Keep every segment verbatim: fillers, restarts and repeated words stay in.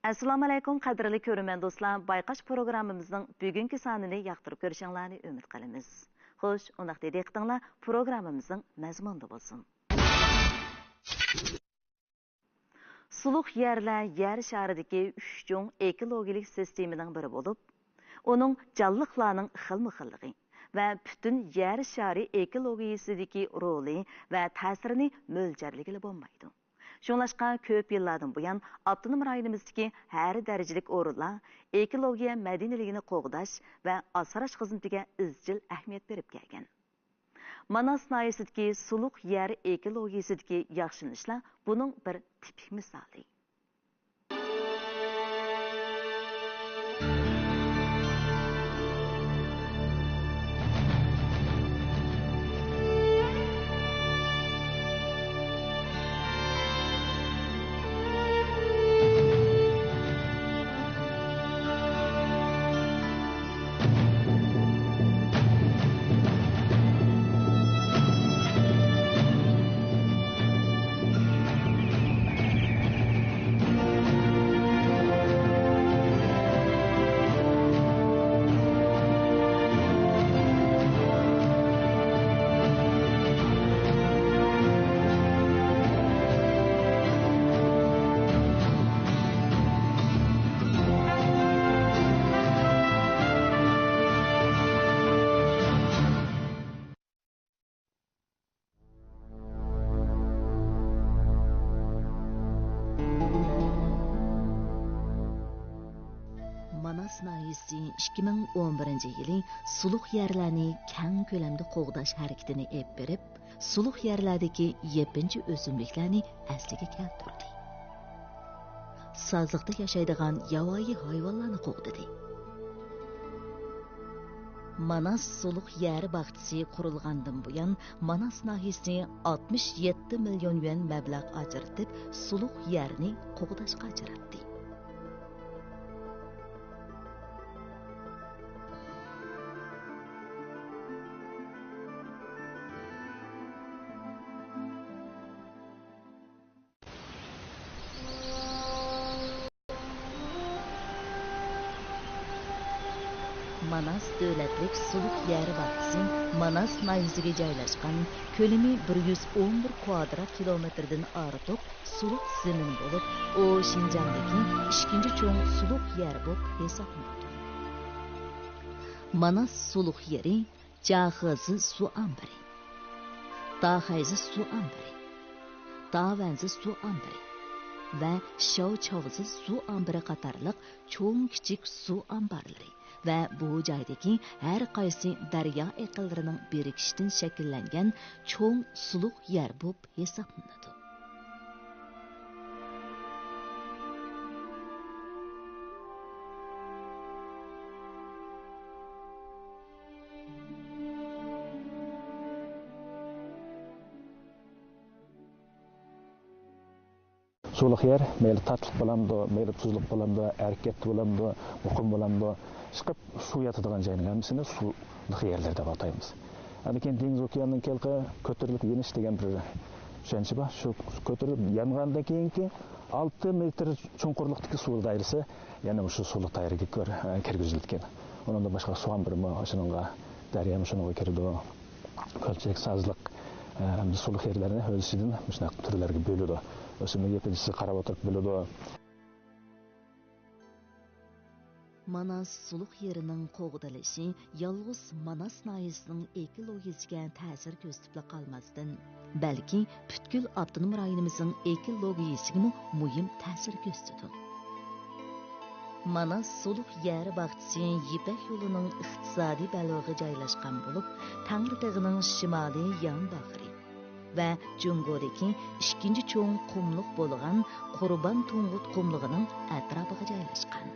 ئەسسالامۇئەلەيكۇم، قەدىرلىك كۆرۈرمەن دوستلار، بايقاش پروگراممىمىزنىڭ بۈگۈنكى سانىنى ياقتۇرۇپ كۆرۈشۈڭلارنى ئۈمىد قىلىمىز. خوش، ئۇنداقتا دىققىتىڭلار پروگراممىمىزنىڭ مەزمۇنىدا بولسۇن. سۇلۇق يەرلەر يەر شارىدىكى ئۈچ چوڭ ئېكولوگىيەلىك سىستېمىنىڭ بىرى بولۇپ، ئۇنىڭ جانلىقلارنىڭ خىلمۇ خىللىقى ۋە پۈتۈن يەر شارى ئېكولوگىيەسىدىكى رولى ۋە تەسىرىنى مۆلچەرلىگىلى بولمايدۇ. شۇڭلاشقا، كۆپ يىللاردىن بۇيان ئاپتونوم رايونىمىزدىكى ھەر دەرىجىلىك ئورۇنلار ئېكولوگىيە مەدەنىيلىكىنى قوغداش ۋە ئاسراش خىزمىتىگە ئىزچىل ئەھمىيەت بېرىپ كەلگەن. ماناس ناھىيەسىدىكى سۇلۇق يەر ئېكولوگىيەسىدىكى ياخشىلىنىشلار بۇنىڭ بىر تىپىك مىسالى. ماناس ناھىيەسى ئىككى مىڭ ئون بىرىنچى يىلى سۇلۇق يەرلەرنى كەڭ كۆلەمدە قوغداش ھەرىكىتىنى ئېلىپ بېرىپ، سۇلۇق يەرلەردىكى يېپىنچا ئۆسۈملۈكلەرنى ئەسلىگە كەلتۈردى. سازلىقتا ياشايدىغان ياۋايى ھايۋانلارنى قوغدىدى. ماناس سۇلۇق يەر باغچىسى قۇرۇلغاندىن بۇيان، ماناس ناھىيەسى ئاتمىش يەتتە مىليون يۈەن مەبلەغ ئاجرىتىپ، سۇلۇق يەرنى قوغداشقا ئاجراتتى. ماناس دۆلەتلىك سۇلۇق يەر باغچىسى ماناس ناھىيەسىگە جايلاشقان، كۆلىمى بىر يۈز ئون بىر كۋادرات كىلومېتىردىن ئارتۇق سۇلۇق زېمىن بولۇپ، ئۇ شىنجاڭدىكى ئىككىنچى چوڭ سۇلۇق يەر بولۇپ ھېسابلىنىدۇ. ماناس سۇلۇق يېرى جاخېزى سۇ ئامبىرى، داخەيزى سۇ ئامبىرى، داۋەنزى سۇ ئامبىرى ۋە شياۋچاۋزى سۇ ئامبىرى قاتارلىق چوڭ كىچىك سۇ ئامبارلىرى ۋە بۇ جايدىكى ھەر قايسى دەريا ئېقىنلىرىنىڭ بىرىكىشىدىن شەكىللەنگەن چوڭ سۇلۇق يەر بولۇپ ھېسابلىنىدۇ. سۇلۇق يەر مەيلى تاتلىق بولامدۇ، مەيلى تۇزلۇق بولامدۇ، ھەرىكەتتە بولامدۇ، مۇقىم بولامدۇ، ئىشقىلىپ سۇ ياتىدىغان جاينىڭ ھەممىسىنى سۇلۇق يەرلەر دەپ ئاتايمىز. ئاندىن كېيىن دېڭىز ئوكياننىڭ كېلىقى كۆتۈرۈلۈپ يېنىش دېگەن بىر چۈشەنچە بار. شۇ كۆتۈرۈلۈپ يانغاندىن كېيىنكى ئالتە مېتىر چوڭقۇرلۇقتىكى سۇ دائىرىسى يەنە مۇشۇ سۇلۇق دائىرىگە كىر-، كىرگۈزۈلىدىكەن. ئۇنىڭدىن باشقا سۇ ئامبىرىمۇ شۇنىڭغا، دەريامۇ شۇنىڭغا كىرىدۇ. كۆلچەك، سازلىق، ئە، ھەمدە سۇلۇق يەرلەرنى ئۆز ئىچىدىن مۇشۇنداق تۈرلەرگە بۆلىدۇ. ئۆسۈملۈك يېپىنچىسىگە قاراپ ئولتۇرۇپ بۆلىدۇ. ماناس سۇلۇق يېرىنىڭ قوغدىلىشى يالغۇز ماناس ناھىيەسىنىڭ ئېكولوگىيەسىگە تەسىر كۆرسىتىپلا قالماستىن، بەلكى پۈتكۈل ئاپتونوم رايونىمىزنىڭ ئېكولوگىيەسىگىمۇ مۇھىم تەسىر كۆرسىتىدۇ. ماناس سۇلۇق يەر باغچىسى يىپەك يولىنىڭ ئىقتىسادىي بەلبېغىغا جايلاشقان بولۇپ، تەڭرىتېغىنىڭ شىمالىي يان باغرى ۋە جۇڭگودىكى ئىككىنچى چوڭ قۇملۇق بولغان قۇربان تۇڭغۇت قۇملۇقىنىڭ ئەتراپىغا جايلاشقان.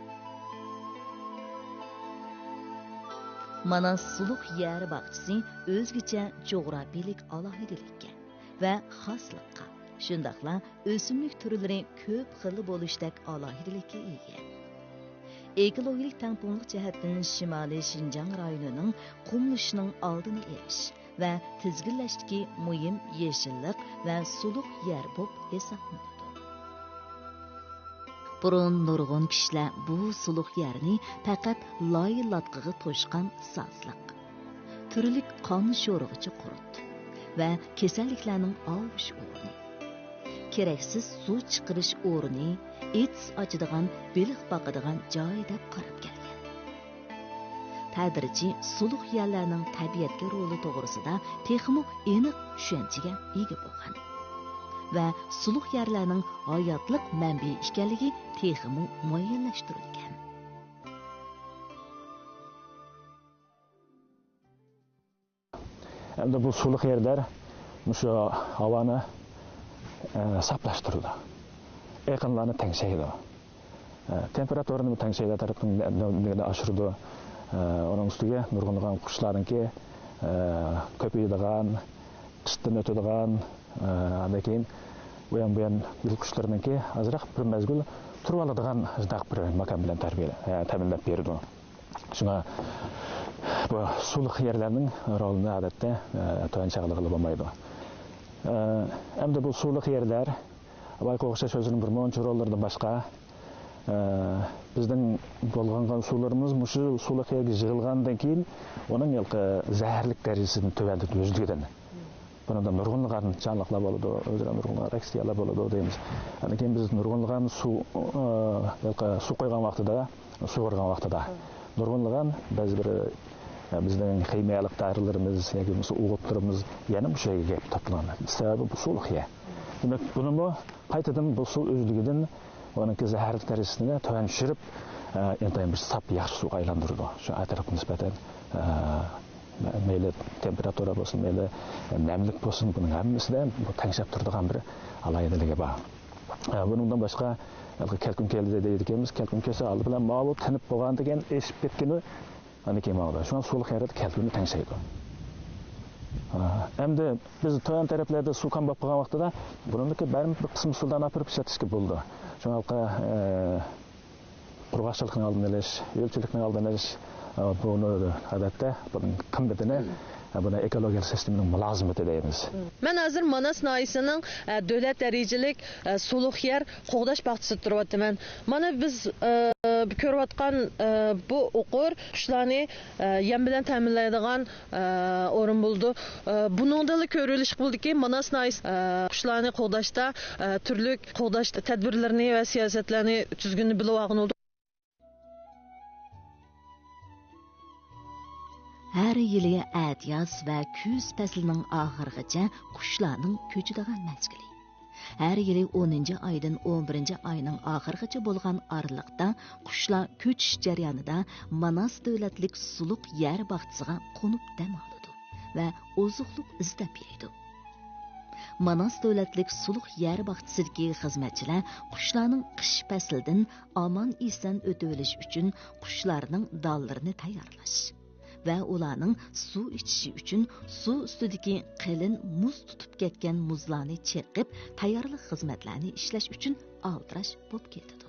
ماناس سۇلۇق يەر باغچىسى ئۆزگىچە جۇغراپىيەلىك ئالاھىدىلىككە ۋە خاسلىققا، شۇنداقلا ئۆسۈملۈك تۈرلىرى كۆپ خىلدا بولۇشتەك ئالاھىدىلىككە ئىگە. ئېكولوگىيەلىك تەڭپۇڭلۇق جەھەتتىن شىمالىي شىنجاڭ رايونىنىڭ قۇملىشىشىنىڭ ئالدىنى ئېلىش ۋە تىزگىنلەشتىكى مۇھىم يېشىللىق ۋە سۇلۇق يەر بولۇپ ھېسابلىنىدۇ. بۇرۇن نۇرغۇن كىشىلەر بۇ سۇلۇق يەرنى پەقەت لاي-لاتقىغا توشقان سازلىق، تۈرلۈك قان شورىغۇچى قۇرت ۋە كېسەللىكلەرنىڭ ئاۋۇش ئورنى، كېرەكسىز سۇ چىقىرىش ئورنى، ئېيتىس ئاچىدىغان، بېلىق باقىدىغان جاي دەپ قاراپ كەلگەن. تەدرىجىي سۇلۇق يەرلەرنىڭ تەبىئەتكە رولى توغرىسىدا تېخىمۇ ئېنىق چۈشەنچىگە ئىگە بولغان ۋە سۇلۇق يەرلەرنىڭ ھاياتلىق مەنبىيى ئىكەنلىكى تېخىمۇ مۇئەييەنلەشتۈرۈلگەن. ئەمدى بۇ سۇلۇق يەرلەر مۇشۇ ھاۋانى، ئە، ساپلاشتۇرىدۇ. ئېقىنلارنى تەڭشەيدۇ. ئە، تېمپېراتۇرىنى تەڭشەيدۇ، تەرەپنى ئاشۇرىدۇ. ئە، ئۇنىڭ ئۈستىگە نۇرغۇنلىغان قۇشلارنىڭكى، ئە، كۆپىيىدىغان، قىشتىن ئۆتىدىغان، ئە، ئاندىن كېيىن ئۇيان بۇيان يىل قۇشلىرىنىڭكى ئازراق بىر مەزگىل تۇرۇۋالىدىغان شۇنداق بىر ماكان بىلەن تەربىيە، ئە، تەمىنلەپ بېرىدۇ. شۇڭا بۇ سۇلۇق يەرلەرنىڭ رولىنى ئادەتتە، ئە، تۆۋەن چاغلىغىلى بولمايدۇ. ئە، ئەمدى بۇ سۇلۇق يەرلەر ئاۋۋال قوغۇشتا سۆزىنىڭ بىر مۇنچە روللىرىدىن باشقا، ئە، بىزنىڭ بۇلغانغان سۇلىرىمىز مۇشۇ سۇلۇق يەرگە يىغىلغاندىن كېيىن ئۇنىڭ ھېلىقى زەھەرلىك دەرىجىسىنى تۆۋەنلىتىدۇ، ئۆزلۈكىدىن. بۇنىڭدا نۇرغۇنلىغان جانلىقلار بولىدۇ، ئۆزىدە نۇرغۇنلىغان باكتېرىيەلەر بولىدۇ دەيمىز. ئاندىن كېيىن بىز نۇرغۇنلىغان سۇ، ئە، ھېلىقى سۇ قۇيغان ۋاقتىدا، سۇغارغان ۋاقتىدا نۇرغۇنلىغان بەزى بىر، ئە، بىزنىڭ خىمىيەلىك دارىلىرىمىز ياكى بولمىسا ئوغۇتلىرىمىز يەنە مۇشۇ يەرگە كېلىپ توپلىنىدۇ. سەۋەبى بۇ سۇلۇق يەر. دېمەك، بۇنىمۇ قايتىدىن بۇ سۇ ئۆزلۈكىدىن ئۇنىڭكى زەھەرلىك دەرىجىسىنى تۆۋەن چۈشۈرۈپ، ئە، ئىنتايىن بىر ساپ ياخشى سۇغا ئايلاندۇرىدۇ. شۇ ئەتراپقا نىسبەتەن، ئە، مەيلى تېمپېراتۇرا بولسۇن، مەيلى نەملىك بولسۇن، بۇنىڭ ھەممىسىدە بۇ تەڭشەپ تۇرىدىغان بىر ئالاھىدىلىكى بار. ئە، بۇنىڭدىن باشقا، ھېلىقى كەلكۈن كەلدى دەيدىكەنمىز، كەلكۈن كەلسە ئالدى بىلەن ماۋۇ تىنىپ بولغاندىن كېيىن ئېشىپ كەتكىنى ئاندىن كېيىن ماڭىدۇ. شۇڭا سۇلۇق يەردە كەلكۈننى تەڭشەيدۇ. ئە، ئەمدى بىز تۆۋەن تەرەپلەردە سۇ كەم بولۇپ قالغان ۋاقتىدا بۇنىڭدىكى بەرمۇ بىر قىسىم سۇلارنى ئاپىرىپ ئىشلەتكىلى بولىدۇ. شۇڭا، ئە، قۇرغاقچىلىقنىڭ ئالدىنى ئېلىش، ھۆلچىلىكنىڭ ئالدىنى ئېلىش، ئە، بۇنى ئادەتتە بۇنىڭ قىممىتىنى، ئە، بۇنى ئېكولوگىيەلىك سىستېمىنىڭ مۇلازىمىتى دەيمىز. مەن ھازىر ماناس ناھىيەسىنىڭ، ئە، دۆلەت دەرىجىلىك، ئە، سۇلۇق يەر قوغداش باغچىسىدا تۇرۇۋاتىمەن. مانا بىز، ئە، كۆرۈۋاتقان، ئە، بۇ ئوقۇر قۇشلارنى، ئە، يەم بىلەن تەمىنلەيدىغان، ئە، ئورۇن بولىدۇ. ئە، بۇنىڭدىنلا كۆرۈۋېلىشقا بولىدۇكى، ماناس ناھىيەسى، ئە، قۇشلارنى قوغداشتا، ئە، تۈرلۈك قوغداش تەدبىرلىرىنى ۋە سىياسەتلەرنى، تۈزگۈننى بىلىۋالغىلى بولىدۇ. ھەر يىلى ئەتىياز ۋە كۈز پەسلىنىڭ ئاخىرىغىچە قۇشلارنىڭ كۆچىدىغان مەزگىلى. ھەر يىلى ئونىنچى ئايدىن ئون بىرىنچى ئاينىڭ ئاخىرىغىچە بولغان ئارىلىقتا قۇشلار كۆچۈش جەريانىدا ماناس دۆلەتلىك سۇلۇق يەر باغچىسىغا قونۇپ دەم ئالىدۇ ۋە ئوزۇقلۇق ئىزدەپ يەيدۇ. ماناس دۆلەتلىك سۇلۇق يەر باغچىسىدىكى خىزمەتچىلەر قۇشلارنىڭ قىش پەسلىدىن ئامان-ئېسەن ئۆتۈۋېلىش ئۈچۈن قۇشلارنىڭ دانلىرىنى تەييارلاش ۋە ئۇلارنىڭ سۇ ئىچىشى ئۈچۈن سۇ ئۈستىدىكى قېلىن مۇز تۇتۇپ كەتكەن مۇزلارنى چېقىپ، تەييارلىق خىزمەتلەرنى ئىشلەش ئۈچۈن ئالدىراش بولۇپ كېتىدۇ.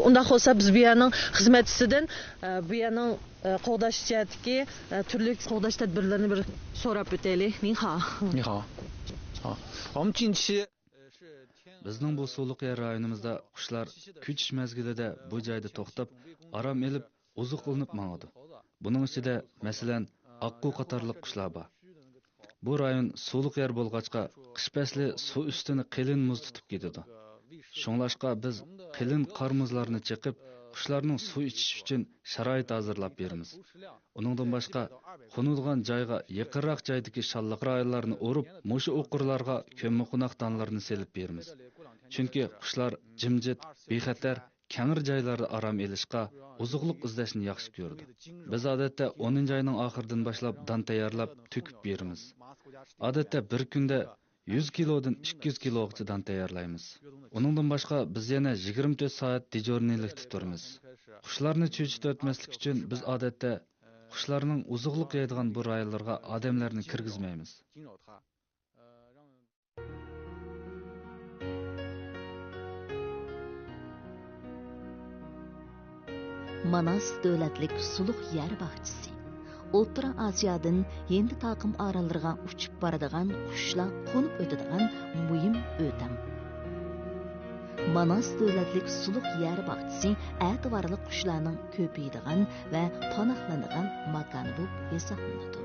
ئۇنداق بولسا، بىز بۇ يەرنىڭ خىزمەتچىسىدىن، ئە، بۇ يەرنىڭ، ئە، قوغداش جەھەتتىكى، ئە، تۈرلۈك قوغداش تەدبىرلىرىنى بىر سوراپ ئۆتەيلى. نىڭخا. 你好。好。我们近期 بىزنىڭ بۇ سۇلۇق يەر رايونىمىزدا قۇشلار كۆچۈش مەزگىلىدە بۇ جايدا توختاپ، ئارام ئېلىپ، ئوزۇقلىنىپ ماڭىدۇ. بۇنىڭ ئىچىدە، مەسىلەن، ئاققۇ قاتارلىق قۇشلار بار. بۇ رايون سۇلۇق يەر بولغاچقا، قىش پەسلى سۇ ئۈستىنى قېلىن مۇز تۇتۇپ كېتىدۇ. شۇڭلاشقا بىز قېلىن قار مۇزلارنى چېقىپ، قۇشلارنىڭ سۇ ئىچىشى ئۈچۈن شارائىت ھازىرلاپ بېرىمىز. ئۇنىڭدىن باشقا، قونىدىغان جايغا يېقىنراق جايدىكى شاللاق رايونلارنى ئۇرۇپ، مۇشۇ ئوقۇرلارغا كۆممىقوناق دانلىرىنى سېلىپ بېرىمىز. چۈنكى قۇشلار جىمجىت، بىخەتەر، كەڭرى جايلاردا ئارام ئېلىشقا، ئوزۇقلۇق ئىزدەشنى ياخشى كۆرىدۇ. بىز ئادەتتە ئونىنچى ئاينىڭ ئاخىرىدىن باشلاپ دان تەييارلاپ، تۆكۈپ بېرىمىز. ئادەتتە بىر كۈندە يۈز كىلودىن ئىككى يۈز كىلوغىچە دان تەييارلايمىز. ئۇنىڭدىن باشقا، بىز يەنە يىگىرمە تۆت سائەت دېجورنىيلىكتە تۇرىمىز. قۇشلارنى چۆچۈتۈۋەتمەسلىك ئۈچۈن، بىز ئادەتتە قۇشلارنىڭ ئوزۇقلۇق يەيدىغان بۇ رايونلىرىغا ئادەملەرنى كىرگۈزمەيمىز. ماناس دۆلەتلىك سۇلۇق يەر باغچىسى. ئوتتۇرا ئاسىيادىن ھىندى تاقىم ئاراللىرىغا ئۇچۇپ بارىدىغان قۇشلار قونۇپ ئۆتىدىغان مۇھىم ئۆتەم. ماناس دۆلەتلىك سۇلۇق يەر باغچىسى ئەتىۋارلىق قۇشلارنىڭ كۆپىيىدىغان ۋە پاناھلىنىدىغان ماكانى بولۇپ ھېسابلىنىدۇ.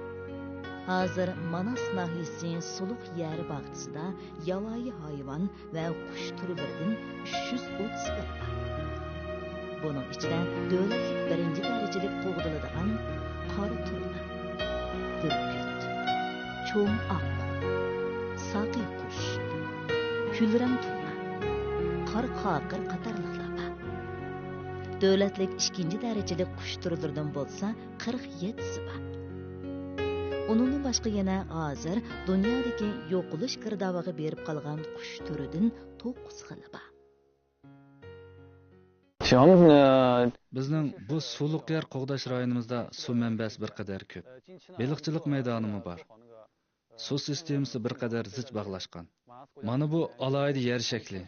ھازىر ماناس ناھىيەسى سۇلۇق يەر باغچىسىدا ياۋايى ھايۋان ۋە قۇش تۈرلىرىدىن ئۈچ يۈز ئوتتۇز خىل بار. بۇنىڭ ئىچىدە دۆلەتلىك بىرىنچى دەرىجىلىك قوغدىلىدىغان قارا تۇرنا، بۈركۈت، چوڭ ئاق، ساقىي قۇش، كۈلرەڭ تۇرنا، قارا قاقىر قاتارلىقلار بار. دۆلەتلىك ئىككىنچى دەرىجىلىك قۇش تۈرلىرىدىن بولسا قىرىق يەتتىسى بار. ئۇنىڭدىن باشقا يەنە ھازىر دۇنيادىكى يوقىلىش گىردابىغا بېرىپ قالغان قۇش تۈرىدىن توققۇز خىلى بار. بىزنىڭ بۇ سۇلۇق يەر قوغداش رايونىمىزدا سۇ مەنبەسى بىر قەدەر كۆپ. بېلىقچىلىق مەيدانىمۇ بار. سۇ سىستېمىسى بىر قەدەر زىچ باغلاشقان. مانا بۇ ئالاھىدە يەر شەكلى،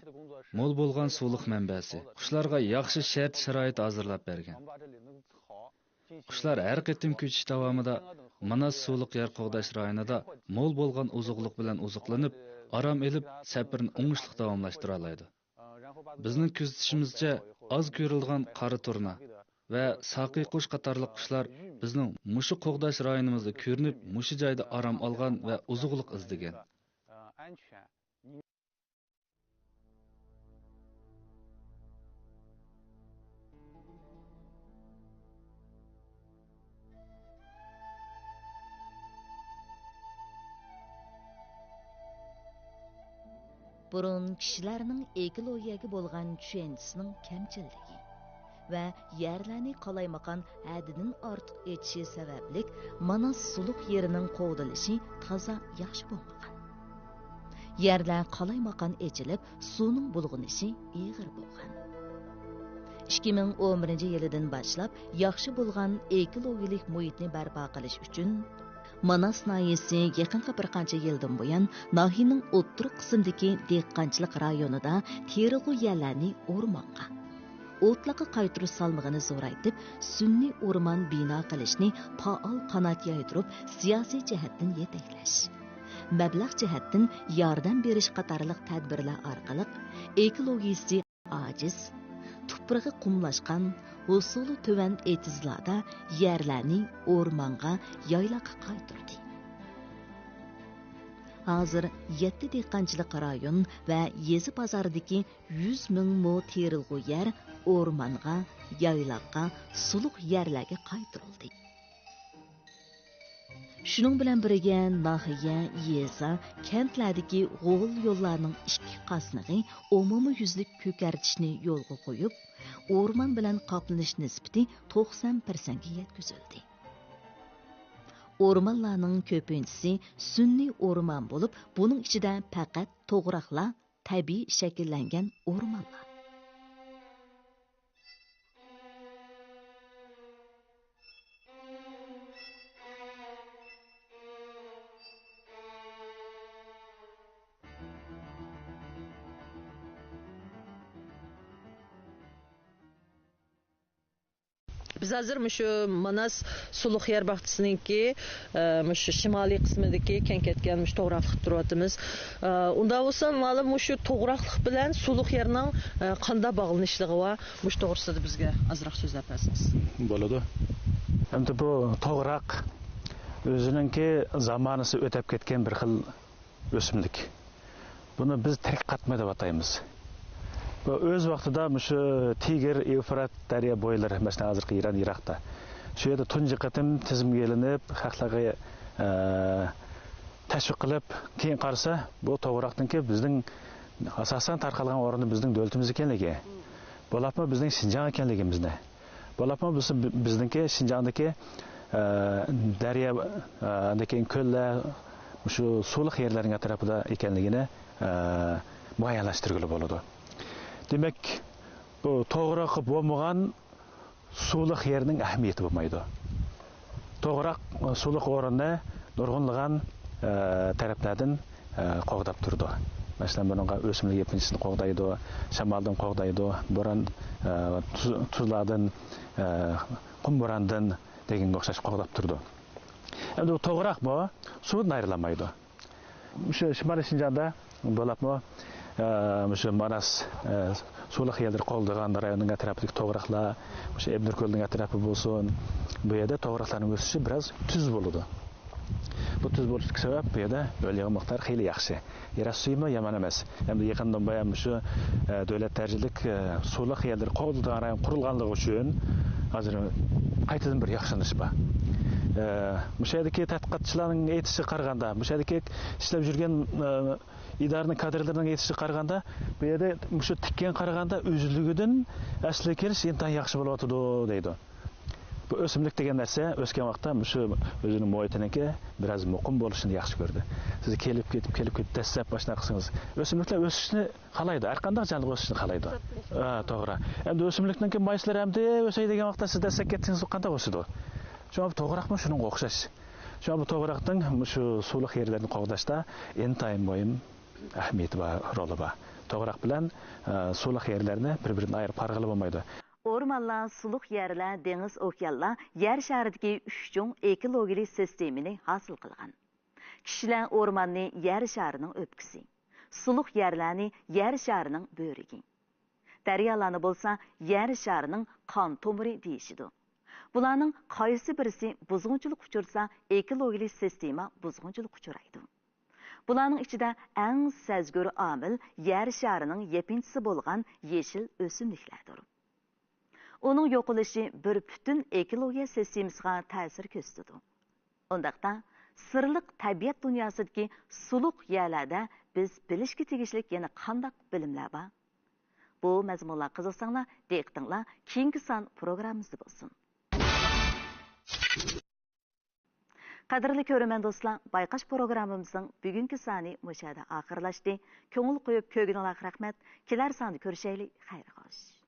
مول بولغان سۇلۇق مەنبەسى، قۇشلارغا ياخشى شەرت-شارائىت ھازىرلاپ بەرگەن. قۇشلار ھەر قېتىم كۆچۈش داۋامىدا ماناس سۇلۇق يەر قوغداش رايونىدا مول بولغان ئوزۇقلۇق بىلەن ئوزۇقلىنىپ، ئارام ئېلىپ، سەپىرىنى ئوڭۇشلۇق داۋاملاشتۇرالايدۇ. بىزنىڭ كۆزىتىشىمىزچە، ئاز كۆرۈلىدىغان قارا تۇرنا ۋە ساقىي قۇش قاتارلىق قۇشلار بىزنىڭ مۇشۇ قوغداش رايونىمىزدا كۆرۈنۈپ، مۇشۇ جايدا ئارام ئالغان ۋە ئوزۇقلۇق ئىزدىگەن. بۇرۇن كىشىلەرنىڭ ئېكولوگىيەگە بولغان چۈشەنچىسىنىڭ كەمچىللىكى ۋە يەرلەرنى قالايمىقان ھەددىدىن ئارتۇق ئېچىشى سەۋەبلىك، ماناس سۇلۇق يېرىنىڭ قوغدىلىشى تازا ياخشى بولمىغان. يەرلەر قالايمىقان ئېچىلىپ، سۇنىڭ بۇلغىنىشى ئېغىر بولغان. ئىككى مىڭ ئون بىرىنچى يىلىدىن باشلاپ، ياخشى بولغان ئېكولوگىيەلىك مۇھىتنى بەرپا قىلىش ئۈچۈن، ماناس ناھىيەسى يېقىنقى بىر قانچە يىلدىن بۇيان ناھىيەنىڭ ئوتتۇرا قىسمىدىكى دېھقانچىلىق رايونىدا تېرىلغۇ يەرلەرنى ئورمانغا، ئوتلاققا قايتۇرۇش سالمىقىنى زورايتىپ، سۈنئىي ئورمان بىنا قىلىشنى پائال قانات يايدۇرۇپ، سىياسىي جەھەتتىن يېتەكلەش، مەبلەغ جەھەتتىن ياردەم بېرىش قاتارلىق تەدبىرلەر ئارقىلىق ئېكولوگىيىسى ئاجىز، تۇپرىقى قۇملاشقان، ھوسۇلى تۆۋەن ئېتىزلاردا يەرلەرنى ئورمانغا، يايلاققا قايتۇردى. ھازىر يەتتە دېھقانچىلىق رايون ۋە يېزا بازاردىكى يۈز مىڭ مو تېرىلغۇ يەر ئورمانغا، يايلاققا، سۇلۇق يەرلەرگە قايتۇرۇلدى. شۇنىڭ بىلەن بىرگە، ناھىيە، يېزا، كەنتلەردىكى غول يوللارنىڭ ئىككى قاسنىقى ئومۇميۈزلۈك كۆكەرتىشنى يولغا قويۇپ، ئورمان بىلەن قاپلىنىش نىسبىتى توقسان پىرسەنتكە يەتكۈزۈلدى. ئورمانلارنىڭ كۆپىنچىسى سۈنئىي ئورمان بولۇپ، بۇنىڭ ئىچىدە پەقەت توغراقلار تەبىئىي شەكىللەنگەن ئورمانلار. بىز ھازىر مۇشۇ ماناس سۇلۇق يەر باغچىسىنىڭكى، ئە، مۇشۇ شىمالىي قىسمىدىكى كەڭ كەتكەن مۇشۇ توغراقلىقتا تۇرۇۋاتىمىز. ئە، ئۇنداق بولسا، مۇئەللىم، مۇشۇ توغراقلىق بىلەن سۇلۇق يەرنىڭ، ئە، قانداق باغلىنىشلىقى بار؟ مۇشۇ توغرىسىدا بىزگە ئازراق سۆزلەپ بەرسىڭىز. بولىدۇ. ئەمدى بۇ توغراق ئۆزىنىڭكى زامانىسى ئۆتەپ كەتكەن بىر خىل ئۆسۈملۈك. بۇنى بىز تىرىك قاتما دەپ ئاتايمىز. بۇ ئۆز ۋاقتىدا مۇشۇ تىگىر، ئېۋفرات دەريا بويلىرى، مەسىلەن، ھازىرقى ئىران، ئىراقتا، شۇ يەردە تۇنجى قېتىم تىزىمغا ئېلىنىپ، خەقلەرگە، ئە، تەشۋىق قىلىپ، كېيىن قارىسا، بۇ توغراقنىڭكى بىزنىڭ ئاساسەن تارقالغان ئورنى بىزنىڭ دۆلىتىمىز ئىكەنلىكى، بولۇپمۇ بىزنىڭ شىنجاڭ ئىكەنلىكىمىزنى، بولۇپمۇ بىز، بىزنىڭكى شىنجاڭدىكى، ئە، دەريا، ئە، ئاندىن كېيىن كۆللەر، مۇشۇ سۇلۇق يەرلەرنىڭ ئەتراپىدا ئىكەنلىكىنى، ئە، مۇئەييەنلەشتۈرگىلى بولىدۇ. دېمەك، بۇ توغراقى بولمىغان سۇلۇق يەرنىڭ ئەھمىيىتى بولمايدۇ. توغراق، ئە، سۇلۇق ئورۇننى نۇرغۇنلىغان، ئە، تەرەپلەردىن، ئە، قوغداپ تۇرىدۇ. مەسىلەن، بۇنىڭغا ئۆسۈملۈك يېپىنچىسىنى قوغدايدۇ، شامالدىن قوغدايدۇ، بوران، ئە، تۇز-، تۇزلاردىن، ئە، قۇم بوراندىن دېگەنگە ئوخشاش قوغداپ تۇرىدۇ. ئەمدى بۇ توغراقمۇ سۇدىن ئايرىلالمايدۇ. شۇ شىمالىي شىنجاڭدا بولۇپمۇ، ئە، مۇشۇ ماناس، ئە، سۇلۇق يەرلىرى قوغدىغان رايوننىڭ ئەتراپىدىكى توغراقلار، مۇشۇ ئەبدۇركۆلنىڭ ئەتراپى بولسۇن، بۇ يەردە توغراقلارنىڭ ئۆسۈشى بىراز تۈز بولىدۇ. بۇ تۈز بولۇشلۇق سەۋەب، بۇ يەردە ئۆلياغ مىقدارى خېلى ياخشى. يەر ئاستى سۈيىمۇ يامان ئەمەس. ئەمدى يېقىندىن بۇيان مۇشۇ، ئە، دۆلەت دەرىجىلىك، ئە، سۇلۇق يەرلىرى قوغدىلىدىغان رايون قۇرۇلغانلىقى ئۈچۈن ھازىر قايتىدىن بىر ياخشىلىنىش بار. ئە، مۇشۇ يەردىكى تەتقىقاتچىلارنىڭ ئېيتىشىغا قارىغاندا، مۇشۇ يەردىكى ئىشلەپ يۈرگەن، ئە، ئىدارىنىڭ كادىرلىرىنىڭ ئېيتىشىغا قارىغاندا، بۇ يەردە مۇشۇ تىككەنگە قارىغاندا ئۈزۈلگۈدىن ئەسلىگە كېلىش ئىنتايىن ياخشى بولۇۋاتىدۇ، دەيدۇ. بۇ ئۆسۈملۈك دېگەن نەرسە ئۆسكەن ۋاقىتتا مۇشۇ ئۆزىنىڭ مۇھىتىنىڭكى بىراز مۇقىم بولۇشىنى ياخشى كۆرىدۇ. سىز كېلىپ كېتىپ، كېلىپ كېتىپ، دەسسەپ ئاشۇنداق قىلسىڭىز، ئۆسۈملۈكلەر ئۆسۈشنى خالايدۇ، ھەر قانداق جانلىق ئۆسۈشنى خالايدۇ. ھە، توغرا. ئەمدى ئۆسۈملۈكنىڭكى مايسىلىرى ئەمدى ئۆسەي دېگەن ۋاقىتتا سىز دەسسەپ كەتسىڭىز، قانداق ئۆسىدۇ؟ شۇڭا بۇ توغراقمۇ شۇنىڭغا ئوخشاش. شۇڭا بۇ توغراقنىڭ مۇشۇ سۇلۇق يەرلەرنى قوغداشتا ئىنتايىن مۇھىم ئەھمىيىتى بار، رولى بار. توغراق بىلەن، ئە، سۇلۇق يەرلەرنى بىر-بىرىدىن ئايرىپ قارىغىلى بولمايدۇ. ئورمانلار، سۇلۇق يەرلەر، دېڭىز، ئوكيانلار يەر شارىدىكى ئۈچ چوڭ ئېكولوگىيەلىك سىستېمىنى ھاسىل قىلغان. كىشىلەر ئورماننى يەر شارىنىڭ ئۆپكىسى، سۇلۇق يەرلەرنى يەر شارىنىڭ بۆرىكى، دەريالارنى بولسا يەر شارىنىڭ قان تومۇرى دېيىشىدۇ. بۇلارنىڭ قايسى بىرسى بۇزغۇنچىلىققا ئۇچرىسا، ئېكولوگىيەلىك سىستېما بۇزغۇنچىلىققا ئۇچرايدۇ. بۇلارنىڭ ئىچىدە ئەڭ سەزگۈر ئامىل يەر شارىنىڭ يېپىنچىسى بولغان يېشىل ئۆسۈملۈكلەردۇر. ئۇنىڭ يوقىلىشى بىر پۈتۈن ئېكولوگىيە سىستېمىسىغا تەسىر كۆرسىتىدۇ. ئۇنداقتا، سىرلىق تەبىئەت دۇنياسىدىكى سۇلۇق يەرلەردە بىز بىلىشكە تېگىشلىك يەنە قانداق بىلىملەر بار؟ بۇ مەزمۇنلار قىزىقساڭلار، دىققىتىڭلار كېيىنكى سان پروگراممىمىزدا بولسۇن. قەدىرلىك كۆرۈرمەن دوستلار، بايقاش پروگراممىمىزنىڭ بۈگۈنكى سانى مۇشۇ يەردە ئاخىرلاشتى. كۆڭۈل قويۇپ كۆرگىنىڭلارغا رەھمەت. كېلەر ساندا كۆرۈشەيلى. خەير خوش.